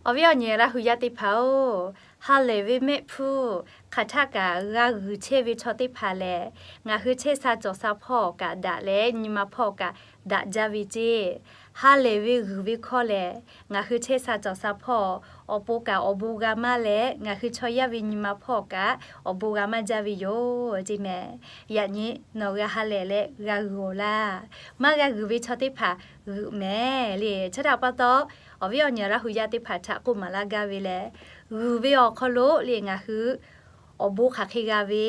Awˬ viˉ awˬ nyi Laˇ hu yaˇ teˇ hpaˍ-oˬ, ha lehˬ ve mehˆ hpfuhˇ hk'aˬ htaˆ kaꞈ g'a g'uiˬ chehˇ ve chaw teˇ hpaˍ lehˬ, ngaˬ hui chehˇ sha cawˬ sha hpawˇ kaꞈ daꞈ leh nyi ma hpawˇ kaꞈ daꞈ jaˇ ve ceˇ. Ha lehˬ ve g'uiˬ ve hkawˇ lehˬ, ngaˬ hui chehˇ sha cawˬ sha hpawˇ awˬ pon kaꞈ awˬ bon g'a maˇ leh, ngaˬ hui chaw yaˇ ve nyi ma hpawˇ kaꞈ awˬ bon g'a maˇ jaˇ ve yoˬ ceˇ mehˍ. Yaꞈ nyi nawˬ g'a ha lehˬ leh g'a g'uiˬ-oˬ laˇ. Maˇ g'a g'uiˬ ve chaw teˇ hpaˍ g'uiˬ mehˍ le. Chi htaꞈ pa taw, awˬ viˉ awˬ nyi Laˇ hu yaˇ teˇ hpaˍ htaꞈ k'oˆ maˍ laˇ gaˇ ve lehˬ, g'uiˬ ve awˬ hk'aw lo le ngaˬ hui awˬ bon hk'aˬ hk'e g'a ve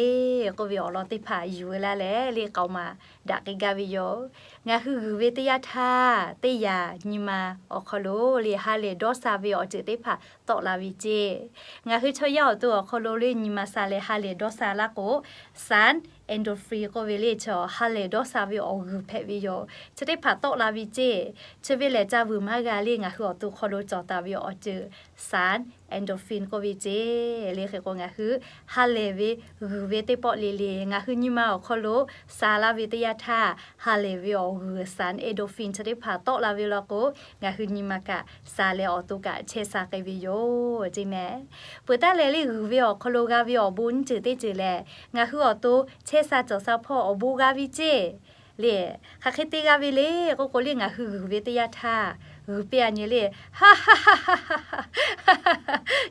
k'oˆ ve awˬ lawn teˇ hpaˍ yuˬ ve laˇ leh le k'aoˍ maˍ daꞈ k'ai gaˇ ve yoˬ. Ngaˬ hui g'uiˬ ve teˇ yanˇ htaˇ, teˇ yanˇ nyi ma awˬ hk'aw lo le ha lehˬ dawˇ sha ve awˬ ceuˬ teˇ hpaˍ tawˆ la ve ceˇ. Ngaˬ hui chaw yaˇ awˬ to awˬ hk'aw lo le nyi ma sha leh ha lehˬ dawˇ sha laˇ k'o, sand endorphin k'oˆ ve le chi ha lehˬ dawˇ sha ve awˬ g'uiˬ hpehꞈ ve yoˬ. Chi teˇ hpaˍ tawˆ la ve ceˇ. Chi ve lehˬ ca vuiˬ maˇ g'a le ngaˬ hui awˬ to hk'aw lo cawˬ taˍ ve awˬ ceuˬ sand endorphin k'oˆ ve ceˇ. Le hk'e k'o ngaˬ hui ha lehˬ ve g'uiˬ ve teˇ pawˆ le le ngaˬ hui nyi ma awˬ hk'aw lo sha laˇ ve teˇ yanˇ htaˇ, ha lehˬ ve awˬ g'uiˬ sand endorphin chi teˇ hpaˍ tawˆ la ve law k'o, ngaˬ hui nyi ma kaꞈ sha leh awˬ to kaꞈ chehˇ sha k'ai ve yoˬ ceˇ mehˍ. Peuˬ taˉ leh le g'uiˬ ve awˬ hk'aw lo g'a ve awˬ bon nyiˇ ceuˬ teˇ ceuˬ lehˬ, ngaˬ hui awˬ to chehˇ sha cawˬ sha hpawˇ awˬ bon g'a ve ceˇ. Le, hk'aˬ hk'e te g'a ve le k'oˆ k'o le ngaˬ hui g'uiˬ ve teˇ yanˇ htaˇ, g'uiˬ piˇ a nyi le,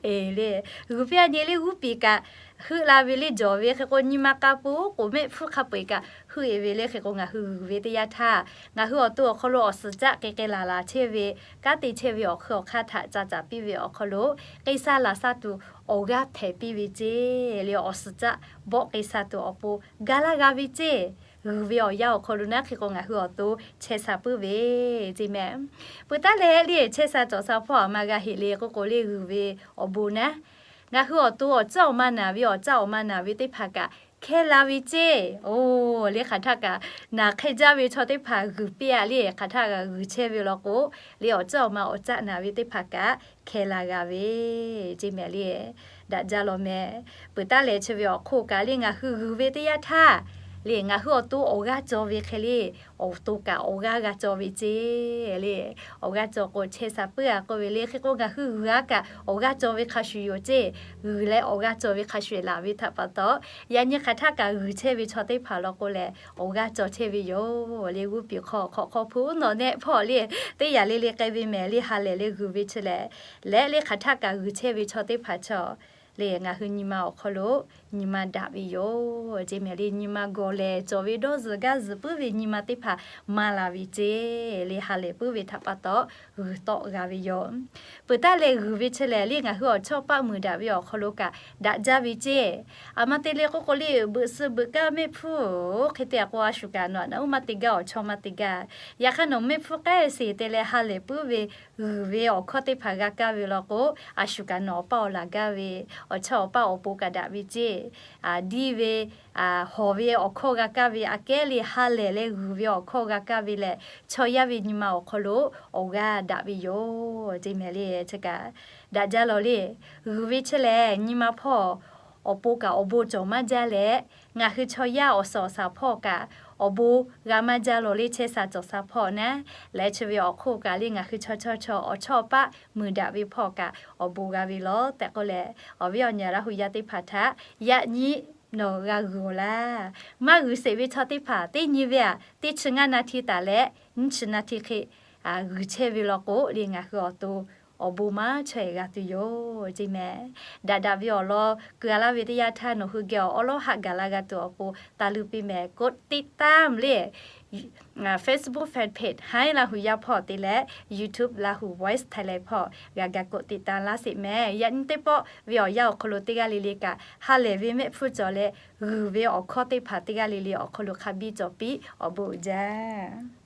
eˬ le, g'uiˬ piˇ a nyi le g'uˇ piˍ kaꞈ heuˆ la ve le jawˬ ve hk'e k'o nyi ma k'a peuˬ k'o mehˆ hpfuhˇ hk'a peu-eˬ kaꞈ heuˆ-e ve le hk'e k'o ngaˬ hui g'uiˬ ve teˇ yanˇ htaˇ, ngaˬ hui awˬ to awˬ hk'aw lo awˬ suhˍ caˆ k'ai k'ai laˬ laˬ chehˇ ve, kanˉ te chehˇ ve awˬ hk'eun awˬ hk'aˇ htaꞈ ca caˍ piˇ ve awˬ hk'aw lo, k'ai sha laˬ sha tuˬ awˬ g'aˇ hpehꞈ piˇ ve ceˇ. Le awˬ suhˍ caˆ bawˆ k'ai sha tuˬ awˬ pon ga laˇ g'a ve ceˇ. G'uiˬ ve awˬ yanˇ awˬ hk'aw lo naˉ hk'e k'o ngaˬ hui awˬ to chehˇ sha puiˉ ve ceˇ mehˍ. Peuˬ taˉ leh le chehˇ sha cawˬ sha hpawˇ a ma g'a heꞈ le k'oˆ k'o le g'uiˬ ve awˬ bon naˉ, ngaˬ hui awˬ to awˬ caˉ awˬ ma naˬ ve awˬ caˉ awˬ ma naˬ ve teˇ hpaˍ kaꞈ hkehˇ la ve ceˇ. Oˬ, le hk'aˬ htaˆ kaꞈ naˬ hk'e jaˇ ve chaw teˇ hpaˍ g'uiˬ piˇ a le hk'aˬ htaˆ kaꞈ g'uiˬ chehˇ ve law k'o, le awˬ caˉ awˬ ma awˬ caˉ naˬ ve teˇ hpaˍ kaꞈ hkehˇ la g'a ve ceˇ mehˍ le. Daꞈ jaˇ law mehˍ. Peuˬ taˉ leh chi ve awˬ hk'oˆ kaꞈ le ngaˬ hui g'uiˬ ve teˇ yanˇ htaˇ, le ngaˬ hui awˬ to awˬ g'aˇ cawˬ ve hk'e le, awˬ to kaꞈ awˬ g'aˇ g'a cawˬ ve ceˇ. Le awˬ g'aˇ cawˬ k'o chehˇ sha puiˉ a k'oˆ ve le hk'e k'o ngaˬ hui g'uiˬ a kaꞈ awˬ g'aˇ cawˬ ve hk'a shuˍ yoˬ ceˇ. G'uiˬ leh awˬ g'aˇ cawˬ ve hk'a shuˍ laˬ ve htaꞈ pa taw, yaꞈ nyi hk'aˬ htaˆ kaꞈ g'uiˬ chehˇ ve chaw teˇ hpaˍ law k'o lehˬ awˬ g'aˇ cawˬ chehˇ ve yoˬ. Le g'uˇ piˍ hk'aw hk'awꞈ hk'aw hpu nawˬ nehˆ hpawˇ le teˇ yanˇ le le k'ai ve mehˍ le ha lehˬ le g'uiˬ ve chi lehˬ, leh le hk'aˬ htaˆ kaꞈ g'uiˬ chehˇ ve chaw teˇ hpaˍ chaw le ngaˬ hui nyi ma awˬ hk'aw lo nyi ma daꞈ ve yoˬ ceˇ mehˍ le. Nyi ma gawˬ lehˬ cawˬ ve dawˇ zuhˬ gaˇ zuhˬ puiˉ ve nyi ma teˇ hpaˍ maˇ la ve ceˇ. Le ha lehˬ puiˉ ve htaꞈ pa taw g'uiˬ tawˆ g'a ve yoˬ. Peuˬ taˉ leh g'uiˬ ve chi lehˬ le ngaˬ hui awˬ chawˇ paˆ muiˬ daꞈ ve awˬ hk'aw lo kaꞈ daꞈ jaˇ ve ceˇ. A ma te le k'oˆ k'o le beuꞈ suh beuꞈ kaˇ mehˆ hpfuhˇ hk'e te a k'o a shu kaꞈ nawˬ a naꞈ uˉ maˇ te gaˇ awˬ chawˇ maˇ te gaˇ. Yaꞈ hk'aˇ nawˬ mehˆ hpfuhˇ k'ai sheˍ te leh ha lehˬ puiˉ ve g'uiˬ ve awˬ hkawˇ teˇ hpaˍ g'a kaˇ ve law k'o, a shu kaꞈ nawˬ awˬ paˇ awˬ laˬ gaˇ ve, awˬ chawˇ awˬ paˇ awˬ pon kaꞈ daꞈ ve ceˇ. Diˇ ve, hawˬ ve awˬ hkawˇ g'a kaˇ ve aꞈ kehˉ le ha lehˬ leh g'uiˬ ve awˬ hkawˇ g'a kaˇ ve lehˬ, chaw yaˇ ve nyi ma awˬ hk'aw lo awˬ g'aˇ daꞈ ve yoˬ ceˇ mehˍ le. Chi kaꞈ daꞈ jaˇ law le. G'uiˬ ve chi lehˬ nyi ma hpawˇ awˬ pon kaꞈ awˬ bon cawˬ maˇ jaˇ leh, ngaˬ hui chaw yaˇ awˬ suhˍ awˬ shaˍ hpawˇ kaꞈ awˬ bon g'a maˇ jaˇ law le chehˇ sha cawˬ sha hpawˇ naˉ. Leh chi ve awˬ hk'oˆ kaꞈ le ngaˬ hui chaw chaw chaw awˬ chawˇ paˆ muiˬ daꞈ ve hpawˇ kaꞈ awˬ bon g'a ve law tehꞈ k'oˆ leh, awˬ viˉ awˬ nyi Laˇ hu yaˇ teˇ hpaˍ htaꞈ yaꞈ nyi nawˬ g'a g'uiˬ awˬ laˇ. Maˇ g'uiˬ sheˍ ve chaw teˇ hpaˍ teˇ nyi ve aꞈ teˇ chi ngaˇ na hti taˍ leh nyiˇ chi na hti hk'e g'uiˬ chehˇ ve law k'o le ngaˬ hui awˬ to awˬ bon maˇ chaweh g'a tuˬ yoˬ ceˇ mehˍ. Daꞈ daꞈ ve awˬ lawn keu a laˇ ve teˇ yanˇ htaˇ nawˬ hui geh awˬ awˉ lawˉ haꞈ gaˬ la g'a tuˬ awˬ pon taˇ luˇ piˇ mehˍ. กดติดตาม le Facebook fan page Haiˉ Laˇ hu yaˇ hpawˇ te leh YouTube Laˇ hu Voice Thailand hpawˇ g'a ga กดติดตาม laˇ sheˍ mehˍ. Yaꞈ nyi teˇ pawˆ ve awˬ yanˇ awˬ hk'aw lo teˇ g'aˇ le le kaꞈ ha lehˬ ve mehˆ hpfuhˇ cawˬ leh g'uiˬ ve awˬ hkawˇ teˇ hpaˍ teˇ g'aˇ le le awˬ hk'aw lo hk'a biˇ cawˬ piˇ awˬ bon uiˍ jaˇ